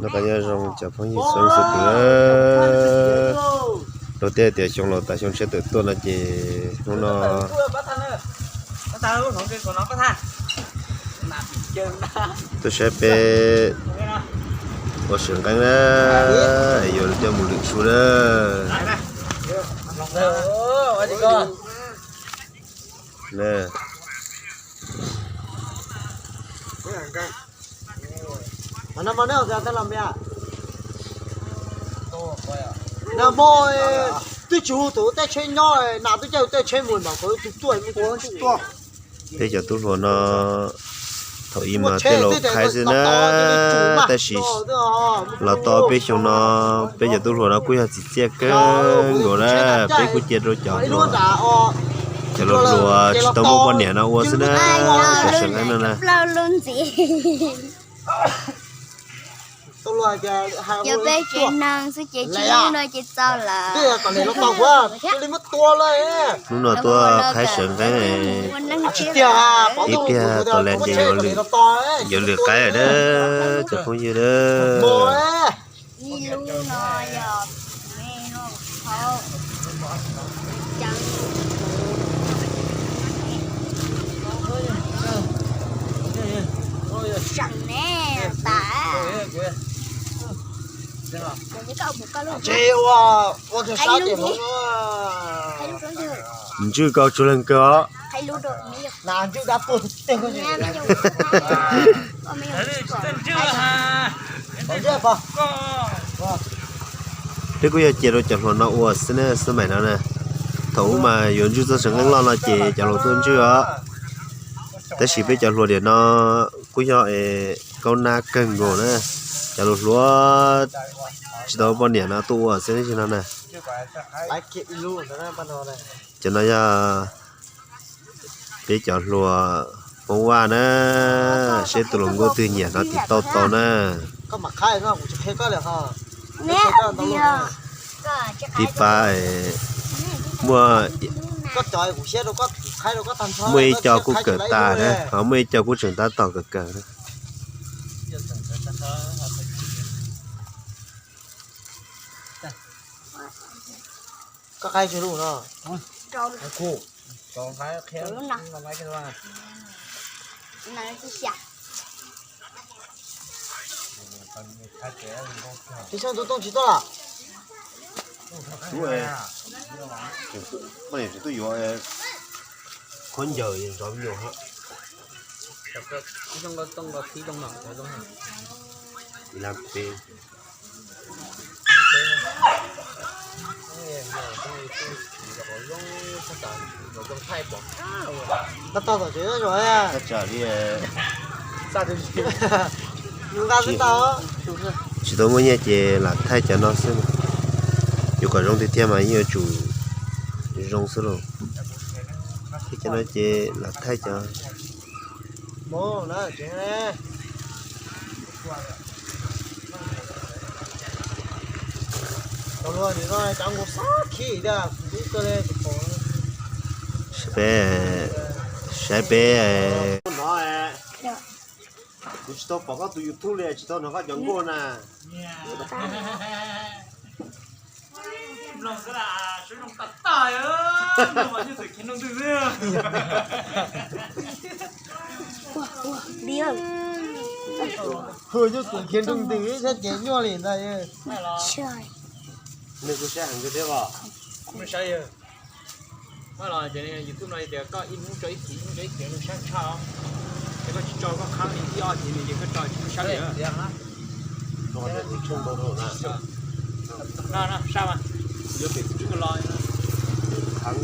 Noj qab nyob zoo cov phooj ywg txhua leej txhua tus. Rau tias tias xyoo laus tas xyoo tshiab tawm tuaj no ces hnub no tuaj saib peb ua seem nqeeb na, yuav coj mus lwm su na. Twb tsis hu tus tej tsheb nyob, nas twb caij tus tej tsheb mus mas kom tus tuaj mus tuaj. Peb cov tub hluas no thaum ub mas tej laus qhaib xwb na, tab sis los tau peb xyoo no, peb cov tub hluas no kuj yog txiv txiaj kawg nkaus na, peb kuj cia rau cov hluas, cov hluas hluas tsis tau muaj poj niam no ua xwb na, cov seem nqeeb no na. Yog peb tsev neeg xwb ces tsis muaj no ces txaus lawm. Hnub no tuaj qhaib seem nqeeb, ib pliag tos lees ces yuav lwm qaib lawm na, cov phooj ywg na. Ib lub no yog me no, hauv, ceev, seem ne tas. Ntswj kau tsuag leej kawg os. Peb kuj yog cia rau cov hluas no ua xwb ne, xwb maim no na. Thaum ub mas yuav ntswj txoj seem nqeeb loj no ces cov hluas tuaj ntswj os. Tab sis peb cov hluas tiam no kuj yog kaub nab kawg nkaus na. Cov hluas hluas tsis tau poj niam no tuaj ua xwb ne no na. Cov no yog peb cov hluas Hmoob Vaj na, seb tus hluas nkauj twg nyiam no tiv tauj tau na. Tib pab muaj, muaj ib co kuj kawm tas na, ho muaj ib co kuj tseem tab tom kawm kawg na. Tus xyoo tus tooj tsis tuaj los? Poj niam tsis tuaj yuav khaub ncaws zov me nyuam. Tab tom tsev zoo li. Nqa tsis tau. Tsis tau muaj nyiaj ces lam thaij cov no xwb. Yuav kom zoo tiag tiag mas yeej yuav tsum zoo xwb lauj. Thaij cov no ces lam thaij cov. Saib peb, saib peb. Kuv tsis tau pom koj tus YouTube li, tsis tau hnov koj cov nkauj na. Hu nyuj xwm khiav nrooj ntws thiab ces nyuaj li ntag. Nws kuj saib heev kawg thiab os. Maj los ces YouTube no tias koj ib hnub tso ib kiv, ib hnub tso ib kiv, nws sab tshaj os. Ces koj tsis tso koj khab li ib ob kiv nws ces koj tso tsis muaj sab li. No, no, sab mas. Yuav pem tus tswb los. Khab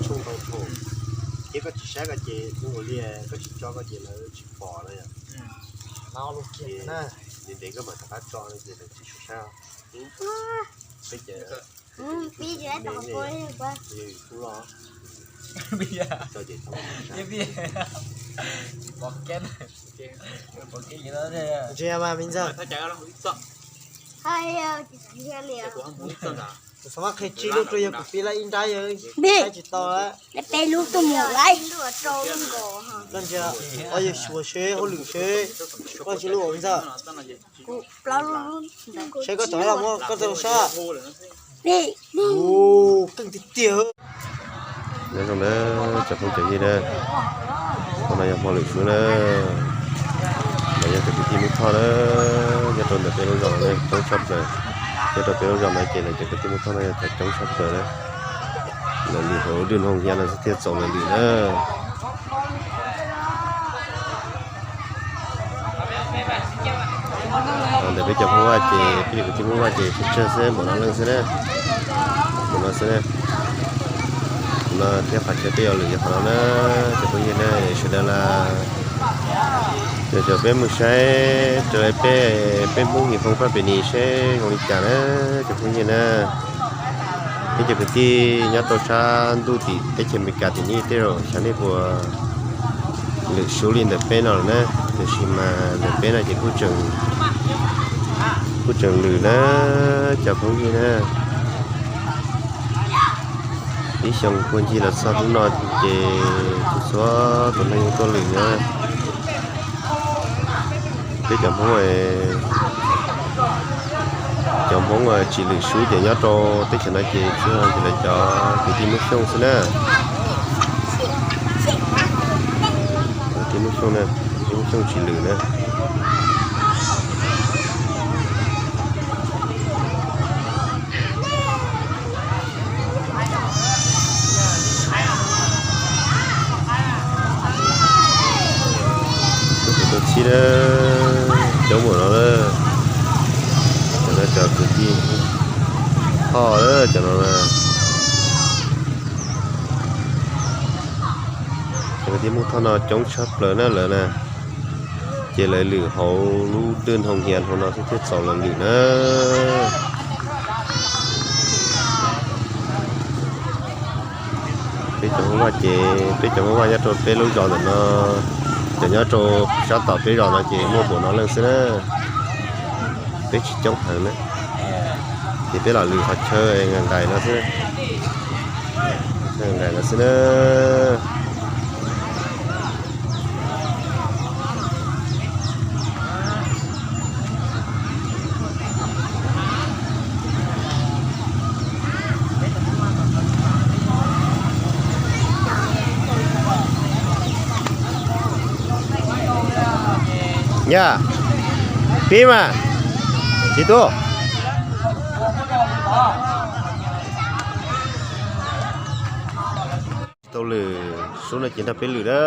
tshooj ntau thaum. Ces koj tsis saib koj ces tus ua li koj tsis tso koj ces lawv tsis pom na yom. Ces ntev ntev koj mam rov qab tso no ces lawv tsis saib. Peb ces Ntshe mas me ntxawg. Xav mas qhia tsis lub rau yog kuv pib lawm ib nrab yog pib tsis tau lawm. Peb lub tuaj mus lawm. Koj ntsia, koj yog suav seb hauj lwm seb, koj tsis lub ua ntxawg. Seb koj tau los muab koj tau sab. Keej tiag tiag. Nyob zoo na cov phooj cov ywg na, hmo no yog hmo lwm xwb na, los yog cov kwv tij Hmoob Thoj na, nyob rau ntawm peb lub zos no coob tshaj plaws. Nyob rau peb lub zos no ces lawv cov kwv tij Hmoob Thoj no yog cov coob tshaj plaws na. Lawv lwm hauv lub dwj hnoo hia no xwb thiaj txaus lawv lwm na. Ntawm peb cov Hmoob Vaj ces peb cov kwv tij Hmoob Vaj ces tsawg tsawg xwb, npaum no leej xwb na. Npaum no xwb na. No thiab qhov chaw peb yuav lwm yog qhov no na, cov phooj ywg na, sawv daws los, cov cov peb mus saib raws li peb, peb Hmoob Hmoob Fab pem ni seb zoo li cas na, cov phooj ywg na. Peb cov kwv tij nyob rau sab ntuj tim teb chaws Amelikas tim nej tej zaum xyov nej puas lwm sub li ntawm peb no lawm na, tiam sis mas ntawm peb no ces kuj tseem, kuj tseem lwm na, cov phooj ywg na. Ib xyoo puag ncig los txog hnub no ces txhua txhua tus neeg tuaj lwm na. Peb cov Hmoob, cov Hmoob tsis lwm sub ces nyob rau teb chaws no ces txhua ces lawv cov kwv tij Hmoob Xyooj xwb na. Kwv tij Hmoob Xyooj na, kwv tij Hmoob Xyooj tsis lwm na. Tus txhib na, coob npaum no na, cov no cov kwv tij Thoj na, cov no na. Cov kwv tij Hmoob Thoj no coob tshaj plaws na lawv na, ces lawv lwm hauv lub dwj hnoo hia hnub no xwb thiaj txaus lawv lwm na. Peb cov Hmoob Vaj ces peb cov Hmoob Vaj nyob rau peb lub zos ntawm no, cov nyob rau sab tom peb zos no ces muaj npaum no leej xwb na. Peb tsis coob heev na, ces peb los lwm qhov chaw nqaim nqaim no xwb, nqaim nqaim no xwb na. Yog, pib mas, txiv tub. Tsis tau lwm, sub no ces nrog peb lwm na.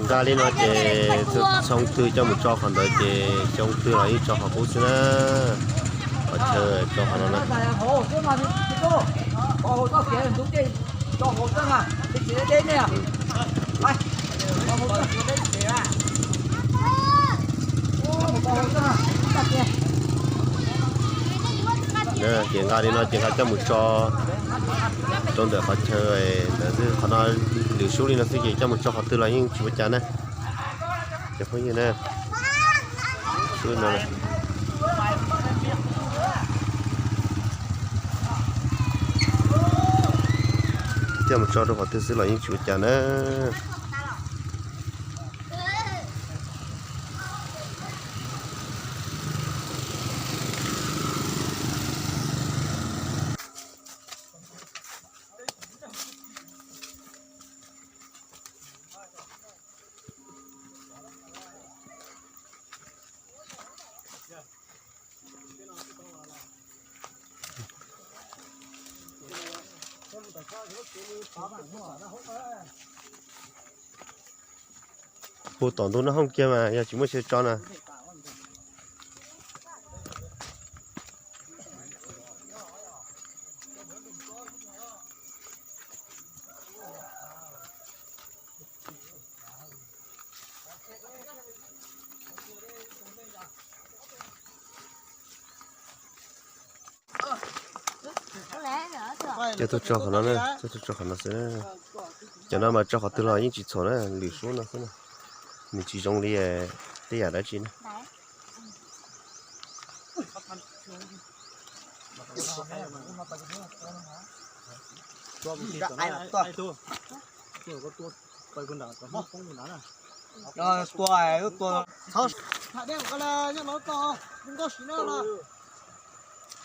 Nqa li no ces xyoo twg coj mus tso qhov ntawd ces xyoo twg los yeej tso qhov qub xwb na. Qhov chaw tso qhov no na. Ces nqa li no ces nqa coj mus tso rau ntawm qhov chaw ntawd xwb. Qhov no lwm sub li no xwb ces coj mus tso qhov twg los yeej tsis ua cas na. Cov phooj ywg na, sub no coj mus tso rau qhov twg xwb los yeej tsis ua cas na. Hu tom ntu noj hooj kiag mas yog tsis muaj chaw tso na. Coj tuaj tso qhov no na, coj tuaj tso qhov no xwb. Cov no mas tso qhov twg los yeej tsis txhaum na, lwm sub no xwb na. Nws tsis zoo li tej yam dab tsi na.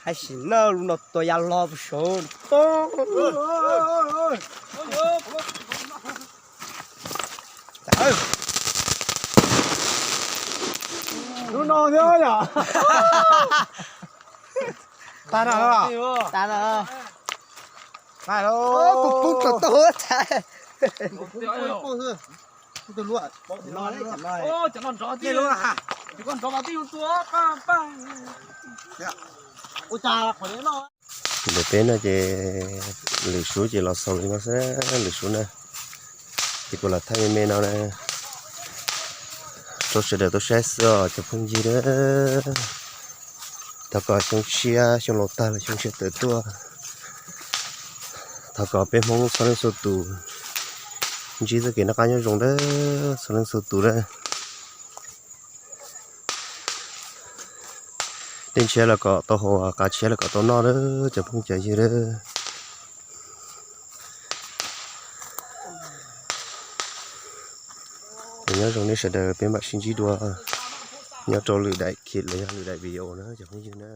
Hais sim neej lub no tua ya lo saud. Lub no thiab yom. Tas no, tas no. Tus pub tau tau tas. Ntawm peb no ces lwm sub ces los xaus li no xwb, lwm sub na. Ces kuv los thaij me me no na, rau sawv daws tau saib xwb os cov phooj ywg na. Thov kom xyoo tshiab xyoo laus tag los xyoo tshiab tawm tuaj. Thov kom peb Hmoob txhua leej txhua tus ntsib txoj kev noj qab nyob zoo na, txhua leej txhua tus na. Dej ntshiab los kom tau haus, qav tshiab los kom tau noj na cov phooj cov ywg na. Nyob zoo nej sawv daws, peb mam sib ntsib dua nyob rau lwm daim clip los yog lwm daim video na cov phooj ywg na.